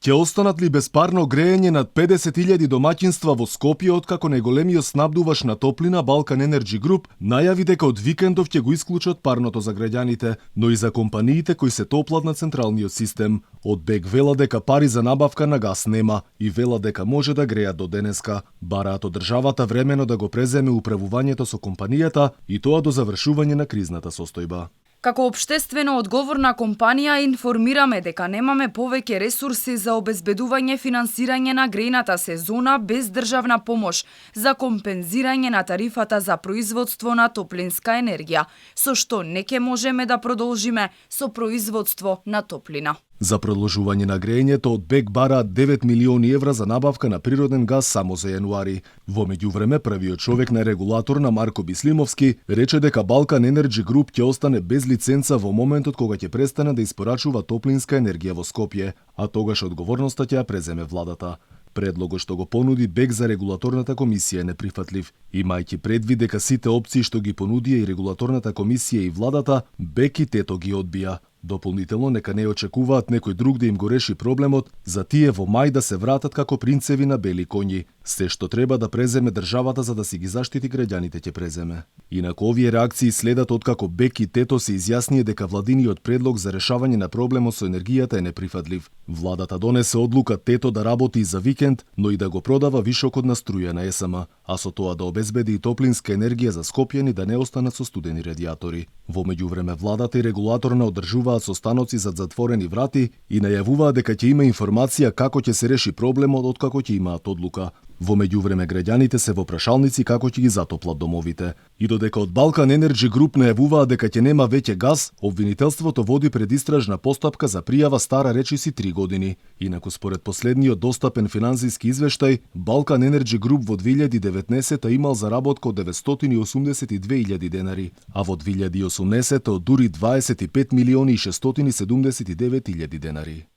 Ќе останат ли без парно грејење над 50.000 домаќинства во Скопје откако најголемиот снабдуваш на топлина Балкан Енерджи Груп најави дека од викендов ќе го исклучат парното за граѓаните, но и за компаниите кои се топлат на централниот систем. Од БЕК вела дека пари за набавка на газ нема и вела дека може да грејат до денеска. Бараат од државата времено да го преземе управувањето со компанијата и тоа до завршување на кризната состојба. Како општествено одговорна компанија информираме дека немаме повеќе ресурси за обезбедување финансирање на грејната сезона без државна помош за компензирање на тарифата за производство на топлинска енергија, со што не ќе можеме да продолжиме со производство на топлина. За продолжување на грејењето од БЕК бараат 9 милиони евра за набавка на природен газ само за јануари. Во меѓувреме, првиот човек на регулатор на Марко Бислимовски рече дека Балкан Енерджи Груп ќе остане без лиценца во моментот кога ќе престане да испорачува топлинска енергија во Скопје, а тогаш одговорноста ќе ја преземе владата. Предлогот што го понуди БЕК за регулаторната комисија е неприфатлив, имајќи предвид дека сите опции што ги понудија и регулаторната комисија и владата, БЕК и тето ги одбија. Дополнително нека не очекуваат некој друг да им го реши проблемот за тие во мај да се вратат како принцеви на бели коњи. Се што треба да преземе државата за да си ги заштити граѓаните ќе преземе. Инаку овие реакции следат откако БЕК и тето се изјаснија дека владиниот предлог за решавање на проблемот со енергијата е неприфатлив. Владата донесе одлука тето да работи и за викенд, но и да го продава вишокот на струја на ЕСМ, а со тоа да обезбеди и топлинска енергија за скопјани да не останат со студени радиатори. Во меѓувреме владата и регулаторна одржуваат состаноци зад затворени врати и најавуваат дека ќе има информација како ќе се реши проблемот откако ќе имаат одлука. Во меѓувреме граѓаните се во прашалници како ќе ги затоплат домовите. И додека од Балкан Енерджи Груп најавуваат дека ќе нема веќе газ, обвинителството води предистражна постапка за пријава стара речиси 3 години. Инаку според последниот достапен финансиски извештај, Балкан Енерджи Груп во 2019 имал заработка од 982.000 денари, а во 2018 од дури 25 милиони и 679.000 денари.